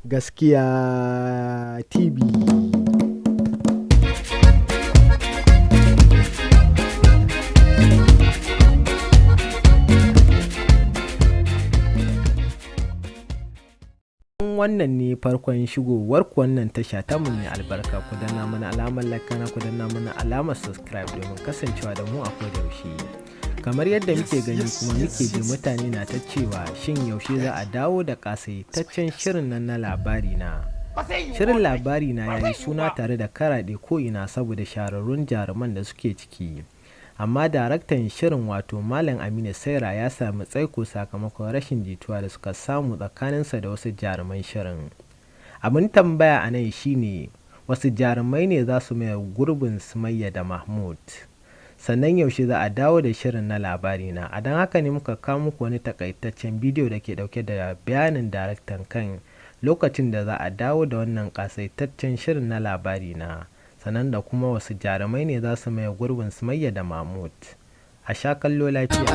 Gaskiya TV. Wannan ne farkon shigowar ku wannan tasha ta mu mai albarka, ku danna mana alamar like, ku danna mana alamar subscribe domin kasancewa da mu a koda yaushe. Kamar yadda muke gani kuma muke ji, mutane na ta cewa shin yaushe za a dawo da kasaitaccen shirin nan na Labari Na? Shirin Labari Na ya yi suna tare da karaɗe ko'ina saboda shahararrun jaruman da suke ciki. Amma daraktan shirin, wato Malam Aminu Saira, ya sami tsaiko sakamakon rashin jituwa da suka samu tsakaninsa da wasu jaruman shirin. Abin tambaya a nan shine, wasu jarumai ne za su maye gurbin Sumayya da Mahmud? Sannan yaushe za a dawo da shirin na Labari Na? A don haka ne muka kawo muku wani takaitaccen bidiyo da ke dauke da bayanin daraktan kan lokacin da za a dawo da wannan kasaitaccen shirin na Labari Na, sannan da kuma wasu jarumai ne za su maye gurbin Sumayya da Mahmud. A sha kallo lafiya.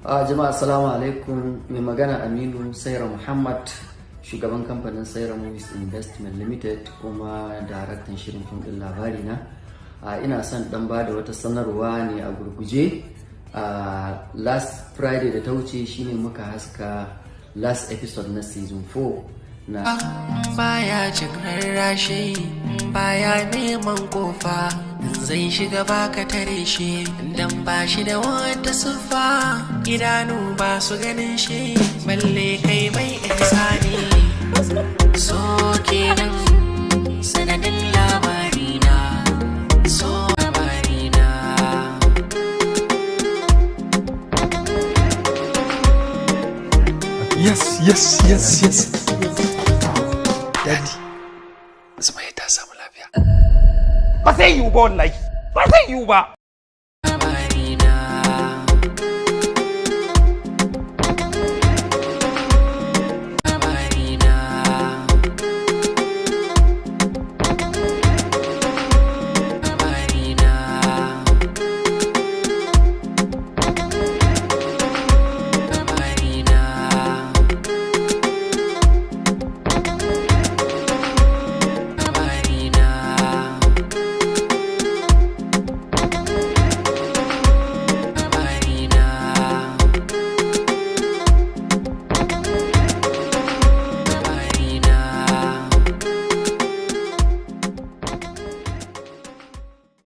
A jama'a, assalamu alaikum. Mai magana Aminu Saira Muhammad, shugaban kamfanin Saira Movies Investment Limited kuma daraktan shirin fim din Labari Na. Ina son dan ba da wata sanarwa ne a gurguje. Last Friday da ta wuce shine muka haska last episode na season 4 na Baya jin rarrashi, baya neman kofa, zai shiga baka tare shi, dan ba shi da wata siffa, idanu ba su ganin shi balle kai mai ihsani. So kenan sanadin Labari Na, so Labari Na. Yes. Daddy, Sumaya ta samu lafiya. Ba zai yiwu ba, wallahi. Ba zai yiwu ba.